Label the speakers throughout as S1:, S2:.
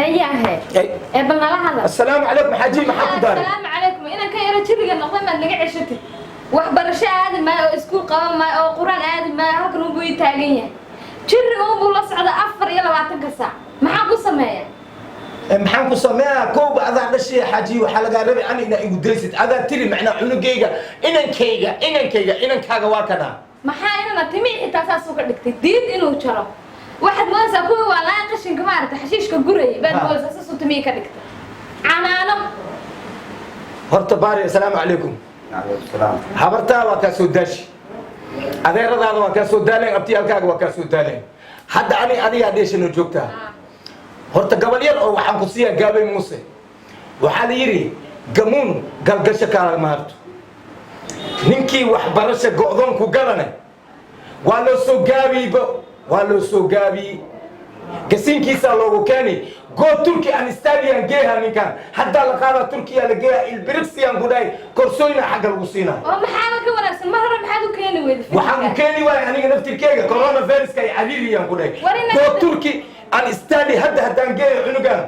S1: Eeyahe. Ee, bal nala hadal.
S2: Assalaamu calaykum, xaaji, maxaa ku daaray?
S1: Asalaamu calaykum. Inaan ka yaro jiriga noqday maad naga ceshatid. Waxbarasho aadi maayo oo iskuul qaban maayo oo qur-aan aadi maayo, halkan unbuu ii taagan yahay. Jiriga unbuu la socda 24-ka saac. Maxaa ku sameeya?
S2: Maxaan ku sameeyaa? Kowba adaa dhashay, xaaji, waxaa lagaa rabay ani inaa igu daysid. Adaa tiri macnaa cunugayga, inankayga, inankayga, inankaaga waa kana.
S1: Maxaa inana timi xitaa saasuu ka dhigtay, diid inuu jaro. Waxaad moodaysaa kuwii waa laa qashinka, maaragta, xashiishka gurayay baad moodaysaa, saasuu timihii ka dhigtay canaano.
S2: Horta baari, assalaamu calaykum.
S3: Calaykum salaam.
S2: Habartaa waa kaa soo daashi, adeeradaada waa kaa soo daaleen, abtiyaalkaaga waa kaa soo daaleen. Hadda ani adigaa dheeshano joogtaa. Horta gabal yar oo waxaan ku siiyaa gaabay muuse. Waxaa la yidhi gamuun galgasho kaala maarto. Ninkii waxbarasha go'doonku galane waa loo soo gaabiyba, waa loo soo gaabiyey, gasiinkiisaa loogu keeni. Go Turkey and study-an geeha ninkan haddaa la qaadaa, Turkiya la geeha, ilbiriqsiyaan ku dhahay, korsooyna xagga lagu siinaa.
S1: Oo maxaaba ka wanaagsan? Mar hore maxaad u keeni weyday?
S2: Waxaan u keeni waaya aniga naftirkeyga coronaviruska ay cariiriyaan ku dhahay.
S1: War
S2: Go Turkey and study hadda haddaan geeyo cunugan,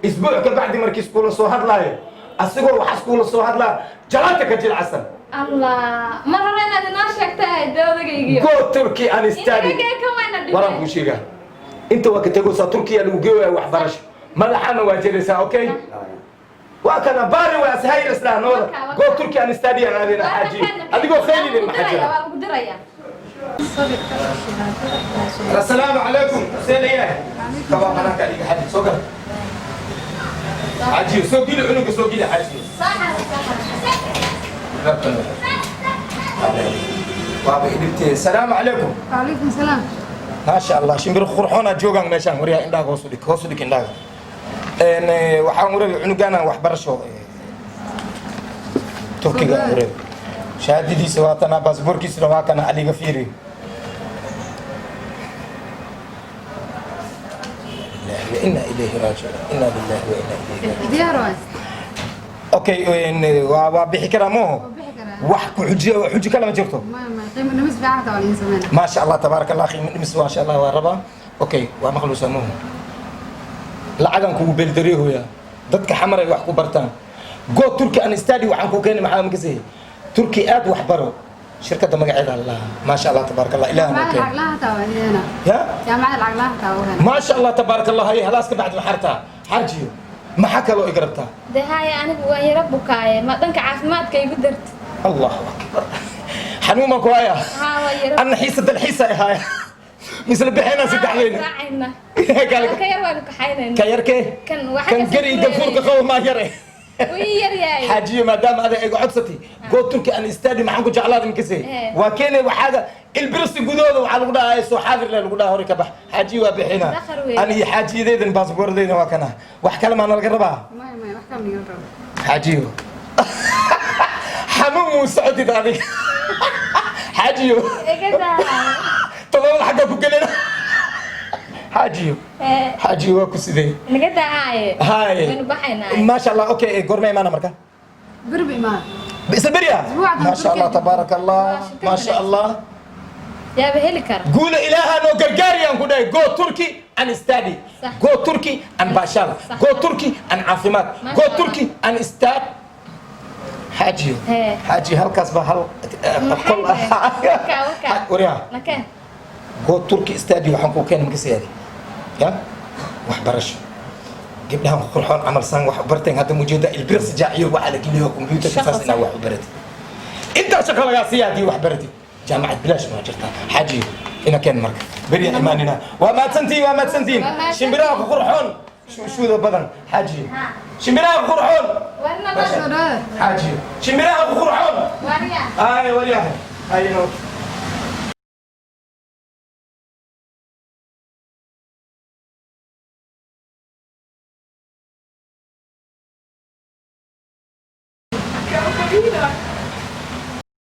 S2: isbuuc ka bacdi markii iskuula soo hadlaayo, asigoo wax iskuula soo hadlaa jalaanta ka jilcasan.
S1: Allah, mar hore inaad inoo sheegtay ahayd dee, odagaygiyo.
S2: Go Turkey and study.
S1: Inagee ka wayna
S2: Waraan kuu
S1: dhibay.
S2: sheegaa, inta waa ka tegaysaa, Turkiya lagu geeyaa waxbarasho, madaxana waa jiraysaa. Okay, waa kana baari, waa ashayr isla nooda. Go Turkey and study aan aadina, xaaji, adigoo khaylin maxaa jira?
S1: Waa lagu diraya.
S2: Assalaamu calaykum, seenayahay kabaa banaanka dhiga. Xaaji, soo gal. Xaaji, soo geli cunuga, soo geli, xaaji. Waaba idhibtee. Asalaamu calaykum.
S4: وعليكم السلام.
S2: Maasha Allah, shimbir qurxoonaa joogaan meeshaan. Waryaa, indhaaga hoos u dhig, hoos u dhig indhaaga. Waxaan u rabay cunugaana waxbarasho Turkiga aan u rabay. Shahaadadiisa waa tanaa, baasboorkiisuna waa kana. Aliga fiiri. Lillahi wa inna ilayhi raaji'uun, inna lillahi wa inna ilayhi raaji'uun.
S4: Diyaar waay.
S2: Okay, waa bixi karaa mooho?
S4: Waa bixi karaa.
S2: Wax ku xujiyo, xuji kale ma jirto?
S4: Ma qiimo dhimis fiican xataa waa laidin sameynaa.
S2: ما شاء الله تبارك الله. qiimo dhimis, ما شاء الله, waa rabaa. Okay, waa maqluusa mooho? Lacagan kugu beeldareehoya, dadka xamar ay wax ku bartaan. Go Turkey and study waxaan ku keenay maxaa makasay? Turkey aad wax baro, shirkadda magaceeda Allah, ما شاء الله تبارك الله, ilaah noo
S4: Jaamacada
S2: keenay.
S4: Lacag la'aan xataa waa idin heenaa.
S2: Ya.
S4: Jaamacada lacag la'aan xataa waa heenaa.
S2: ما شاء الله تبارك الله. هي halaas ka bacdi maxartaa, xarjiyo, maxaa kaloo iga rabtaa?
S1: Dee haya, anigu waan yara bukaaye, ma dhanka caafimaadka igu darti?
S2: Allahu akbar, xanuun baan ku hayaa.
S1: Haa, waa yara.
S2: Anna xiisa dalxiisa ay haaya misla bixinaa saddexdeyna.
S1: Raacayna ka yar, waanu kaxaynayna.
S2: Ka yarkee?
S1: Kan waxa
S2: kan
S1: ka
S2: gari gafuurka qabo maa yare?
S1: Wuu ii yar yahay.
S2: Xaajiyo, maadaama adag iga codsatay go Turkey and study, maxaan ku jeclaada inkase? Waa keenay waxaaga ilbirsi gudahooda waxaa lagu dhahaa soo xaadir le, lagu dhahaa hore ka bax. Xaajiyo, waa bixinaa.
S1: Dakhar weeye.
S2: Ani xaajiyadeydan baasboordeyda waa kana. Wax kale maa nalaga rabaa?
S4: Maya, maya, wax kale nigala rabo.
S2: Xaajiyo, xanuun muu socotid adiga, xaajiyo?
S1: Iga daa.
S2: Todobada xagga ku gelina, xaajiyo. Xaajiyo, waa ku sidee?
S1: Naga daahaye.
S2: Haye.
S1: Waynu baxaynaa.
S2: Maasha Allah. Okay, goorma imaana marka?
S4: Berbi imaada.
S2: Isla berya.
S4: Isbuuca
S2: ما شاء الله
S4: Turkiga.
S2: تبارك الله, ما شاء الله.
S1: Yaaba heli kara.
S2: Guula ilaaha noo gargaariyaan ku dhahay. Go Turkey and study.
S1: Sax.
S2: Go Turkey and baashaal.
S1: Sax.
S2: Go Turkey and caafimaad.
S1: Masha
S2: Go
S1: Allah.
S2: Turkey and study, xaajiyo. Xaajiyo, halkaas baa hal qol ah.
S1: Waka, waka.
S2: Waryaa.
S1: Nakeen.
S2: Go Turkey study waxaan kuu keenay makasiyaadi ya waxbarasho. Gabdhahan qurxoon camal saan wax u barteen hadda mujeeda ilbirsi jaaciyo waxaa la geliyo computerka.
S1: Shaqo.
S2: Saas inaa wax u baratid, intaa shaqo lagaa siiya haddii wax baratid. Jaamacad bilaash maa jirtaa, xaajiyo? Ina keen marka berya imaanina. Waa mahadsantihiin, waa mahadsantihiin.
S1: Waa mahadsantihiin.
S2: Shimbiraha ku qurxoon, shuushuuda badan, xaajiyo, shimbiraha ku qurxoon.
S1: Warna.
S4: Soo dhawaada.
S2: Xaajiyo, shimbiraha ku qurxoon.
S1: Warya.
S2: Ay waryahay, ayno.